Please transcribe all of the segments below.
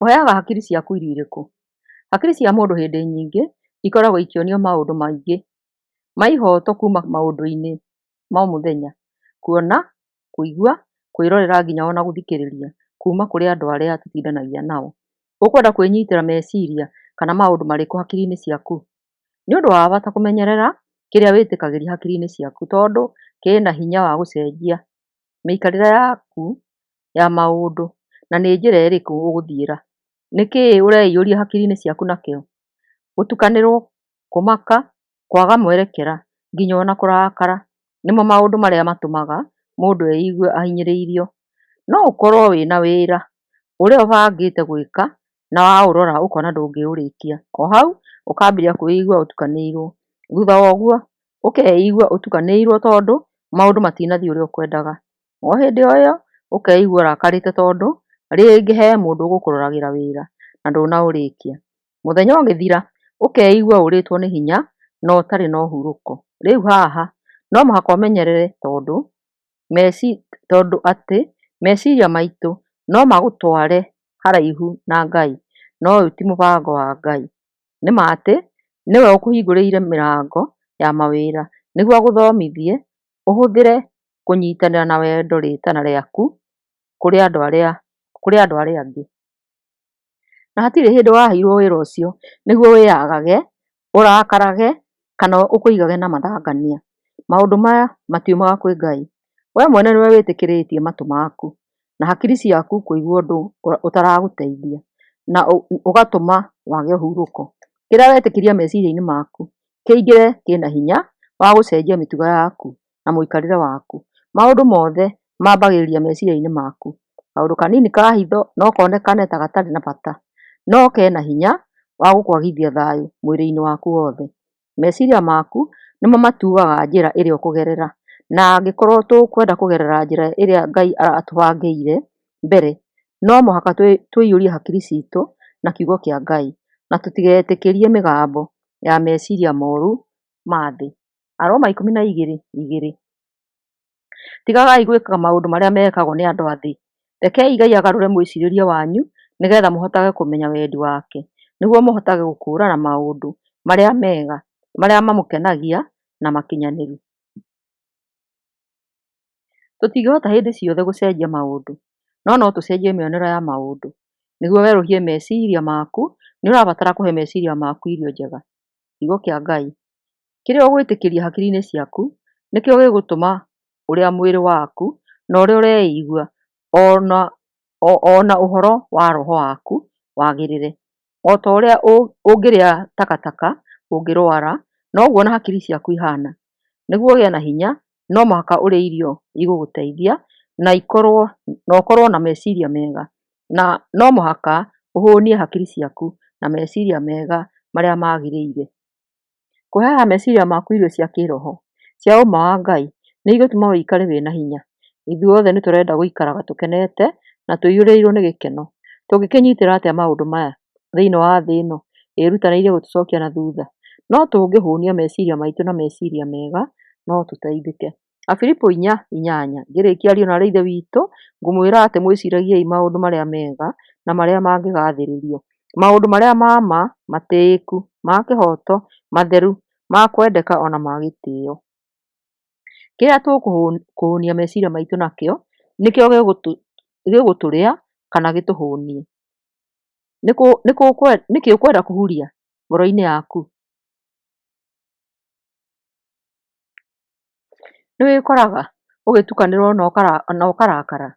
Ũheaga hakiri ciaku irio irĩkũ? Hakiri cia mũndũ hĩndĩ nyingĩ ikoragwo ikĩonio maũndũ maingĩ ma ihooto kuma maũndũ-inĩ ma o mũthenya, kuona, kũigua, kwĩrorera nginya ona gũthikĩrĩria kuma kũrĩ andũ arĩa tũtindanagia nao. Ũkwenda kwĩnyitĩra meciria kana maũndũ marĩkũ hakiri-inĩ ciaku? Nĩ ũndũ wa bata kũmenyerera kĩrĩa wĩtĩkagĩria hakiri-inĩ ciaku tondũ kĩna hinya wa gũcenjia mĩikarĩre yaku ya maũndũ na nĩ njĩra ĩrĩkũ ũgũthiĩra. Nĩ kĩĩ ũreiyũria hakiri-inĩ ciaku nakĩo? Gũtukanĩrwo, kũmaka, kwaga mwerekera nginya ona kũrakara nĩmo maũndũ marĩa matũmaga mũndũ eigue ahinyĩrĩirio. No ũkorwo wĩna wĩra ũrĩa ũbangĩte gwĩka na waũrora ũkona ndũngĩũrĩkia, o hau ũkambĩrĩria kwĩigua ũtukanĩirwo. Thutha wa ũguo ũkeigua ũtukanĩirwo tondũ maũndũ matinathiĩ ũrĩa ũkwendaga. O hĩndĩ o ĩyo ũkeigua ũrakarĩte tondũ rĩngĩ he mũndũ ũgũkũroragĩra wĩra na ndũnaũrĩkia. Mũthenya ũgĩthira ũkeigua ũrĩtwo nĩ hinya na ũtarĩ na ũhurũko. Rĩu haha no mũhaka ũmenyerere tondũ atĩ meciria maitũ no magũtware haraihu na Ngai, na ũyũ ti mũbango wa Ngai. Nĩ ma atĩ nĩwe ũkũhingũrĩire mĩrango ya mawĩra nĩguo agũthomithie ũhũthĩre kũnyitanĩra na wendo rĩtana rĩaku kũrĩ andũ arĩa angĩ. Na hatirĩ hĩndĩ waheirwo wĩra ũcio nĩguo wĩyagage, ũrakarage kana ũkũigage na mathangania. Maũndũ maya matiumaga kwĩ Ngai. We mwene nĩwe wĩtĩkĩrĩtie matũ maku na hakiri ciaku kũigua ũndũ ũtaragũteithia na ũgatũma wage ũhurũko. Kĩrĩa wetĩkĩria meciria-inĩ maku kĩingĩre kĩna hinya wa gũcenjia mĩtugo yaku na mũikarĩre waku. Maũndũ mothe mambagĩrĩria meciria-inĩ maku. Kaũndũ kanini ka hitho no konekane ta gatarĩ na bata, no kena hinya wa gũkwagithia thayũ mwĩrĩ-inĩ waku wothe. Meciria maku nĩmo matuaga njĩra ĩrĩa ũkũgerera, na angĩkorwo tũkwenda kũgerera njĩra ĩrĩa Ngai atũbangĩire mbere, no mũhaka tũiyũrie hakiri citũ na kiugo kĩa Ngai na tũtigetĩkĩrie mĩgambo ya meciria moru ma thĩ. Aroma 12:2. Tigagai gwĩkaga maũndũ marĩa mekagwo nĩ andũ a thĩ. Rekei Ngai agarũre mwĩcirĩrie wanyu nĩgetha mũhotage kũmenya wendi wake, nĩguo mũhotage gũkũũrana maũndũ marĩa mega, marĩa mamũkenagia na makinyanĩru. Tũtingĩhota hĩndĩ ciothe gũcenjia maũndũ, no no tũcenjie mĩonere ya maũndũ. Nĩguo werũhie meciria maku, nĩ ũrabatara kũhe meciria maku irio njega, kiugo kĩa Ngai. Kĩrĩa ũgwĩtĩkĩria hakiri-inĩ ciaku nĩkĩo gĩgũtũma ũrĩa mwĩrĩ waku na ũrĩa ũreigua o na ũhoro wa roho waku wagĩrĩre. O ta ũrĩa ũngĩrĩa takataka ũngĩrwara, noguo na hakiri ciaku ihana. Nĩguo ũgĩe na hinya, no mũhaka ũrĩe irio igũgũteithia na ũkorũo na meciria mega, na no mũhaka ũhũnie hakiri ciaku na meciria mega marĩa magĩrĩire. Kũheaga meciria maku irio cia kĩĩroho cia ũũma wa Ngai nĩ igũtũma ũikare wĩ na hinya. Ithuothe nĩ tũrenda gũikaraga tũkenete na tũiyũrĩrũo nĩ gĩkeno. Tũngĩkĩnyitĩra atĩa maũndũ maya thĩinĩ wa thĩ ĩno ĩrutanĩirie gũtũcokia na thutha? No tũngĩhũnia meciria maitũ na meciria mega, no tũteithĩke. Afilipo 4:8. Ngĩrĩkia ariũ na aarĩ a Ithe witũ, ngũmwĩra atĩ mwĩciragiei maũndũ marĩa mega na marĩa mangĩgathĩrĩrio, maũndũ marĩa ma ma, matĩĩku, ma kĩhooto, matheru, ma kwendeka o na ma gĩtĩo. Kĩrĩa tũkũhũnia meciria maitũ nakĩo nĩkĩo gĩgũtũrĩa kana gĩtũhũnie. Nĩkĩ ũkwenda kũhuria ngoro-inĩ yaku? Nĩ wĩkoraga ũgĩtukanĩrwo na ũkarakara,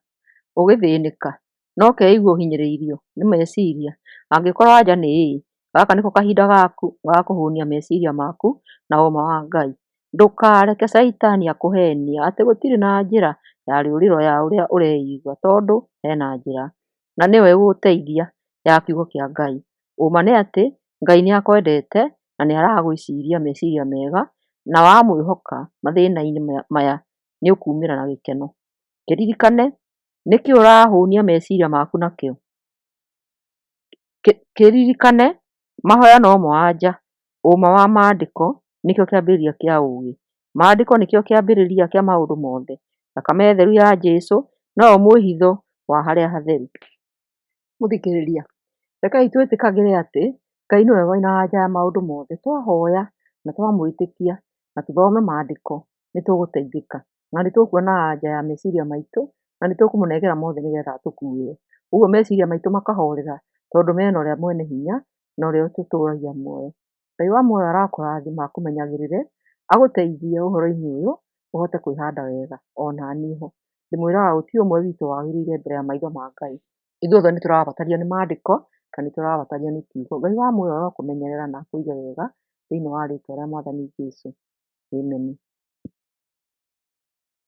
ũgĩthĩnĩka, na ũkeigua ũhinyĩrĩirio nĩ meciria? Angĩkorwo anja nĩ ĩĩ, gaka nĩko kahinda gaku ga kũhũnia meciria maku na ũũma wa Ngai. Ndũkareke caitani akũheenie atĩ gũtirĩ na njĩra ya rĩũrĩro ya ũrĩa ũreigua tondũ hena njĩra, na nĩyo ĩgũgũteithia ya kiugo kĩa Ngai. Ũũma nĩ atĩ Ngai nĩ akwendete na nĩ aragwĩciria meciria mega na wamwĩhoka mathĩna-inĩ maya nĩ ũkumĩra na gĩkeno. Kĩririkane nĩkĩ ũrahũnia meciria maku nakĩo. Kĩririkane mahoya nomo anja, ũũma wa maandĩko nĩkĩo kĩambĩrĩria kĩa ũũgĩ. Maandĩko nĩkĩo kĩambĩrĩria kĩa maũndũ mothe. Thakame theru ya Jesũ noyo mwĩhitho wa harĩa hatheru. Mũthikĩrĩria, Rekei twĩtĩkagĩre atĩ Ngai nĩwe wĩna anja ya maũndũ mothe. Twahoya na twamwĩtĩkia na tũthome maandĩko nĩ tũgũteithĩka na nĩ tũkuona anja ya meciria maitũ na nĩ tũkũmũnengera mothe nĩgetha atũkuĩre. Ũguo meciria maitũ makahorera tondũ mena ũrĩa mwene hinya na ũrĩa ũtũtũragia muoyo. Ngai wa muoyo arokũrathima akũmenyagĩrĩre, agũteithie ũhoro-inĩ ũyũ ũhote kwĩhanda wega onaniĩ ho. Ndĩmwĩraga gũtirĩ ũmwe witũ wagĩrĩire mbere ya maitho ma Ngai. Ithuothe nĩ tũrabatario nĩ maandĩko na nĩ tũrabatario nĩ kiugo. Ngai wa muoyo arokũmenyerera na akũige wega thĩinĩ wa rĩtwa rĩa mwathani Jesũ. Amen.